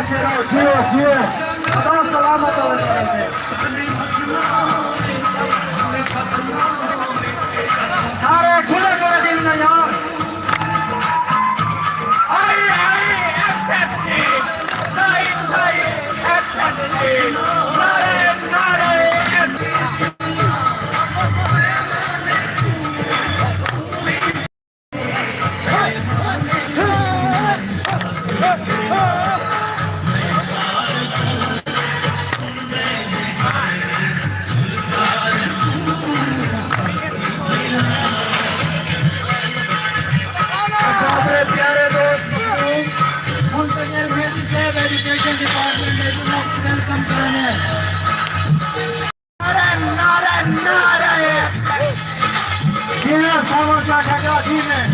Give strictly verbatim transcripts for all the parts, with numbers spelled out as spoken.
جیو، جیو۔ خدا سلامت ہووے۔ سارے کھلے کھلے دل نے یار۔ آئی آئی ایس ایس جی، شاہی شاہی ایس ایس جی، نعرے نعرے ایس ایس جی۔ اپݨے پیارے دوست مخدوم منتظر مہدی صاحب ایجوکیشن ڈپارٹمنٹ دے ویلکم کریندے۔ نعرہ، نعرہ، نعرہ۔ جیویں ساوݨ چا ڈھڳا جیویں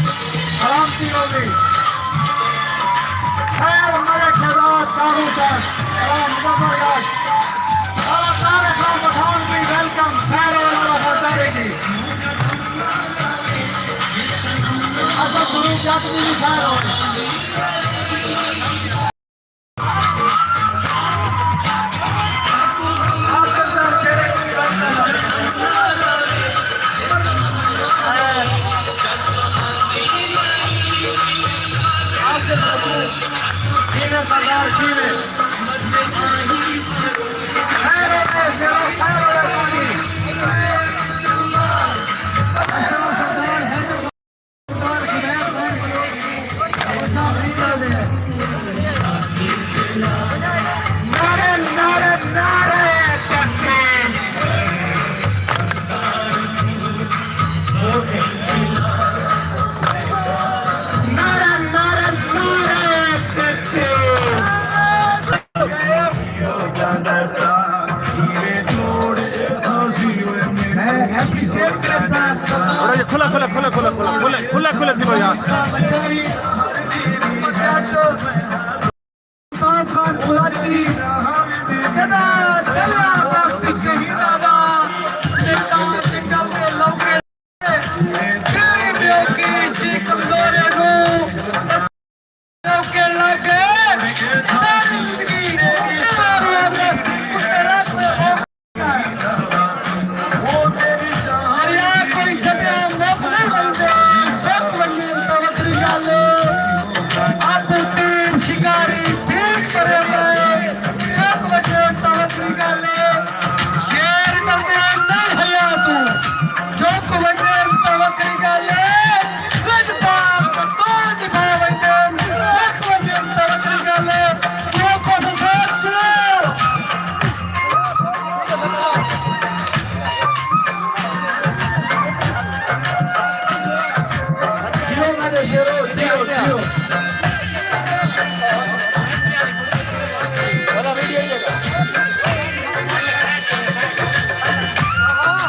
سلامتی ہووی۔ خیر مرے شہزاد ساوݨ چا سلام زبردست۔ بابا طارق خان پٹھان دی ویلکم، خیر والا وفاداری دی۔ اسد سرور جٹ دی وی خیر ہووے۔ نعرے، نعرے، نعرے تکبیر۔ نعرے، نعرے، نعرے تکبیر۔ میں اپریشیٹ کرساں۔ تھوڑا جہا کھلا، کھلا، کھلا، کھلا، کھلا، کھلا، کھلا، کھلا تھی بھائی یار۔ عمران خان قریشی، جݙاں جلوہ بخش شہیداں دا سردار سنگھ دے لوکے، تیری بیوقی سی کمزورے کوں لوکے لڳ، ساری زندگی تیرا رب دریا کوئی جڳہ مک نئیں ونڄدے، سک ونڄن تاں وکھری ڳالھ اے۔ اڄ تیر شکاری ٹھیک کریندے، سک ونڄن تاں وکھری ڳالھ اے۔ شیر ݙردے نئیں حیا توں، جھک ونڄن تاں وکھری ڳالھ اے۔ لڄپال تاں تاج بھا ونڄن، سک ونڄن تاں وکھری ڳالھ اے۔ ݙوکھو سسار ݙو۔ جیو میݙے شیرو، جیو، جیو۔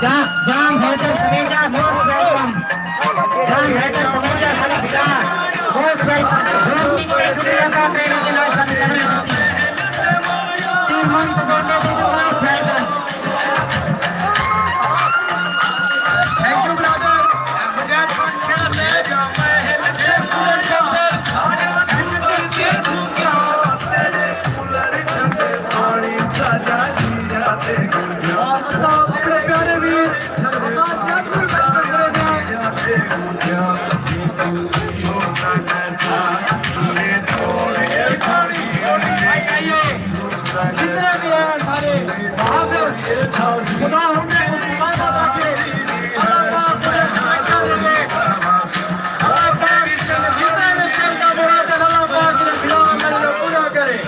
جام، جام حیدر سمیجا، موسٹ ویلکم۔ جام حیدر سمیجا، ساݙے بھرا، موسٹ ویلکم۔ جو بھی شکریہ ادا کرݨ دے نال ساݙی لگن ݙتی۔ تین من تو دوڑ کے دے دو، موسٹ ویلکم۔ Thank you, brother. مجاہد خان کھیڑا صاحب، اسٹوڈنٹ کونسل، اپݨے پیارے ویر، جتنے بھی ہیں سارے محافظ، خدا ہم نے ان کی مدد رکھے۔ اللہ پاک انہیں ترقی دے۔ اللہ پاک جتنے بھی سر کا مراد ہے، اللہ پاک انہیں خدا میں پورا کرے۔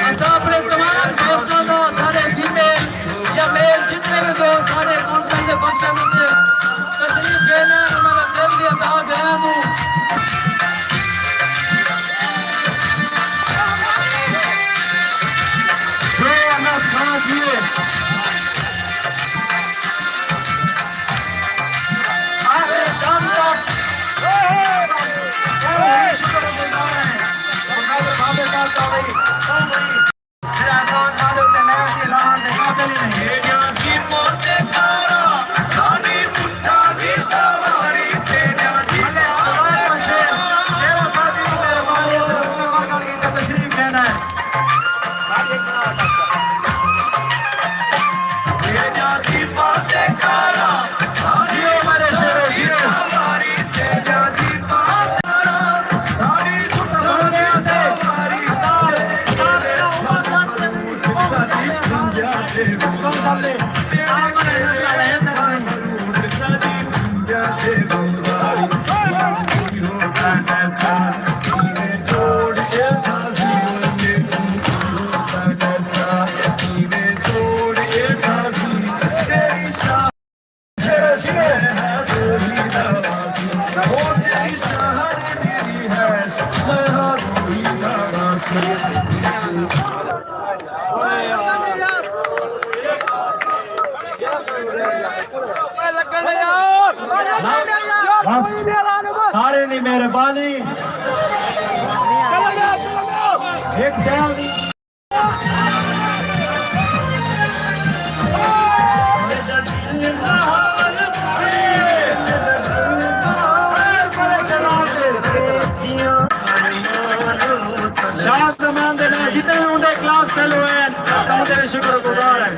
اساں اپݨے تمام دوستاں دا، ساݙے فیمیل یا میل جتنے بھی دوست ساݙے کونسل دے فنکشن اتے تشریف گھن آئے، انہاں دا دل دی عطا بیان ہوں۔ جے احمد خان جی۔ آخری دم تک شکر گزار ہیں۔ بابے صاحب کا بھائی، بھائی۔ میرا احسان نالے تے میں اسی اعلان دے قابل ہی نہیں۔ تیݙیاں جیپاں تے کاراں، ساݙی اُٹھاں دی سواری، تیݙیاں جیپاں تے کاراں۔ میرا ساتھی، میرا ساتھی۔ بس، سارے دی مہربانی۔ ہک شے دی شاہ زمان دے نال جتنے وی اوندے کلاس فیلو ہن، تاں اوندے وی شکر گزار ہن۔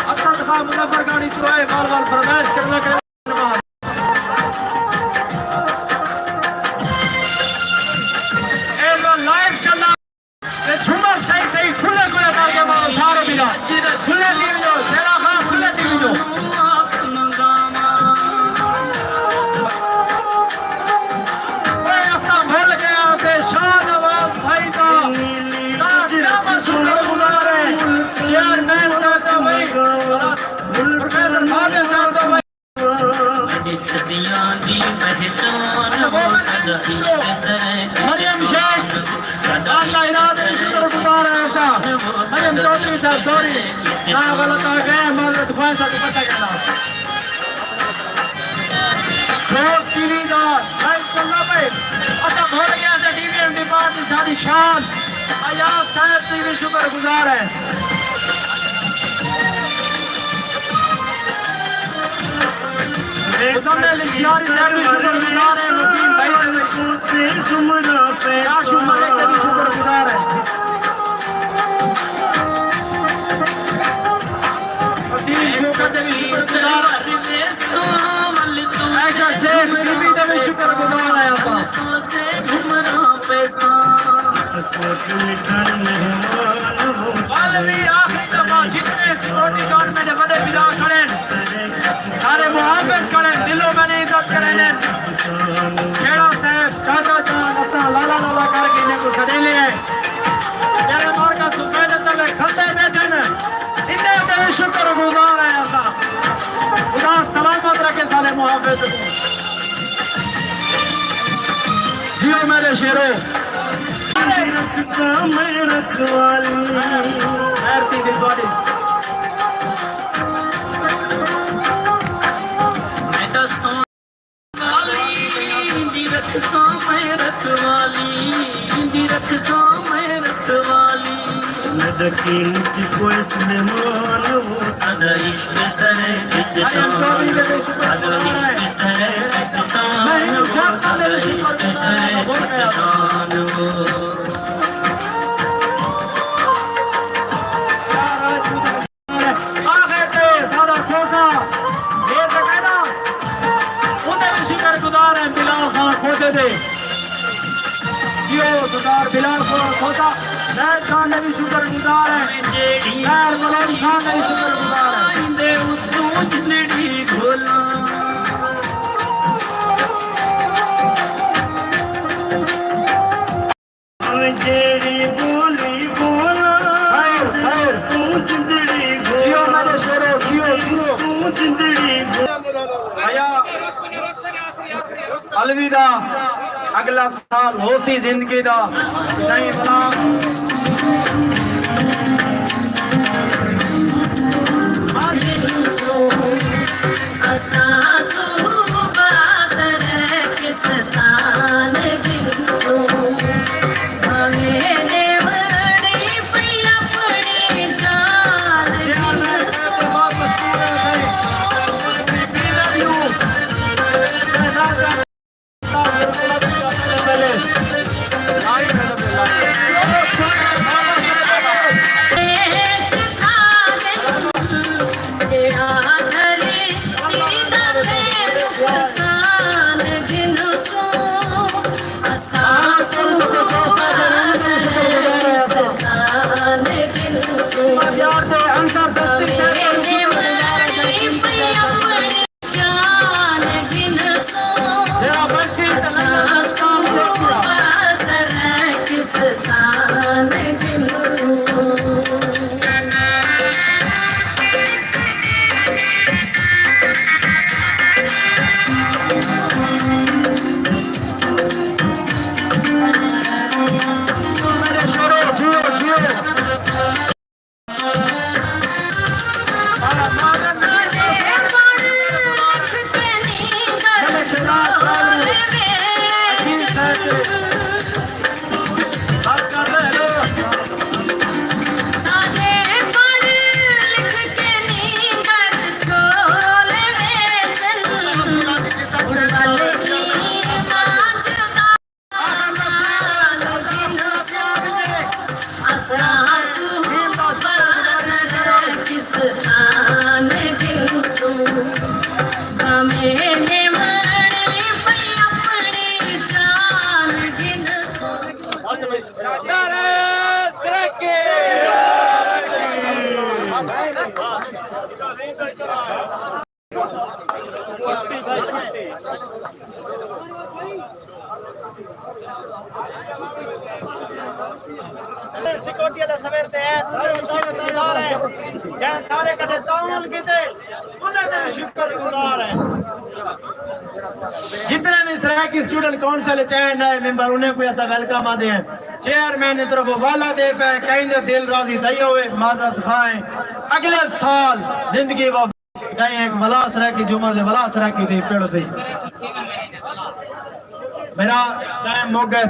اسد خان مظفر گاڑی چلائے، بار بار فرمائش کرنا کرے۔ اے لو لائیو چلا۔ تے جھمر صحیح صحیح کھلے کھلے کر کے مارو سارے بلا۔ کھلے دی ویڈیو، شیرا خان کھلے دی ویڈیو۔ اے اساں بھل گئے ہاں تے شاہ نواز بھائی دا۔ شاہ نواز شکر گزار ہے۔ چیئرمین صاحب دا بھائی۔ پروفیسر بھاوے صاحب دا بھائی۔ اڄ صدیاں دی پہچان ہو ساݙا عشق سرے مریم شیخ، اللہ ارادے شکر گزار ہے اساں۔ مریم چوہدری صاحب، سوری، ناں غلط آ ڳئے، معذرت خواہ، ساکوں پتہ کائنا۔ دوست ٹی وی دا لائیو چلدا پئے، اساں بھل ڳئے تے ڈی وی ایم ڈی پارٹی ساݙی شان، ایاز صاحب دی وی شکر گزار ہے۔ مزمل اشیاری صاحب دی شکر گزار ہیں، وسیم بھائی دے وی۔ کاشف ملک دے وی شکر گزار ہیں۔ وسیم جوکر دے وی شکر گزار ہیں۔ عائشہ شیخ بی بی دے وی شکر گزار ہیں اساں۔ عالمی آخری دفعہ جتنے سیکورٹی گارڈ میݙے وݙے بھرا کھڑے ہن، سارے محافظ کھڑے ہن، دلوں میں عزت کریندے ہن۔ کھیڑا صاحب، چاچا جان، اساں لالا لالا کر کے انہیں کوں سݙیندے ہیں۔ جیڑھے مارکا سفید تلے کھلدے ٻیٹھے ہن، انہیں دے وی شکر گزار ہیں اساں۔ خدا سلامت رکھے سارے محافظ کوں۔ جیو میݙے شیرو۔ رکھساں میں رکھوالی۔ خیر تھی دل تہاݙی۔ میں تاں سوہݨی دی رکھساں میں رکھوالی، دی رکھساں میں رکھوالی۔ میݙا قیمتی کوئی سلیمان ہو، ساݙا عشق سرے کس مریم چوہدری دے وی شکر گزار ہیں۔ ساݙا عشق سرے کس تان ہو، ساݙا عشق سرے کس تان ہو۔ آخر تے ساݙا کھوسہ، اے تے کہنا، اوندے وی شکر گزار ہیں بلال خان کھوسے دے۔ جیو سردار بلال خان کھوسہ، زید خان دے وی شکر گزار ہیں، خیر بلوچ خان دے وی شکر گزار ہیں۔ جیڑھی ٻولی ٻولاں، خیر، خیر۔ توں جندڑی جیو میݙے شیرو، جیو، جیو۔ توں جندڑی گو- حیا علوی دا اڳلا سال ہوسی زندگی دا۔ سائیں غلام۔ اساں صوبہ سرائیکستان گھنسوں، بھانویں ݙیوݨی پئی اپݨی جان گھنسوں۔ دے اندر دستی شہر دے وجود دے بارے یقین کر سکدے۔ جان گھن سوں، میرا بلکہ اساں سوں سرائیکستان گھن سوں۔ میرے شورو، جیو، جیو۔ نعرہ ترقی! سیکورٹی والے سویر تے ہیں، جہاں سارے کٹھے تعاون کیتے، انہاں دے شکر گزار ہیں۔ جتنے بھی سرائیکی اسٹوڈنٹ کونسل چ ہیں، نئے ممبر، انہیں کوئی ایسا ویلکم آندے ہیں۔ چیئرمین دی طرف والا دے پے، کہیں دے دل راضی تھئی ہوئے، معذرت خواہ ہیں۔ اگلے سال زندگی و کہیں ایک ولا سرائیکی جمعہ دے ولا سرائیکی دی پڑ سی۔ میرا ٹائم مک گئے۔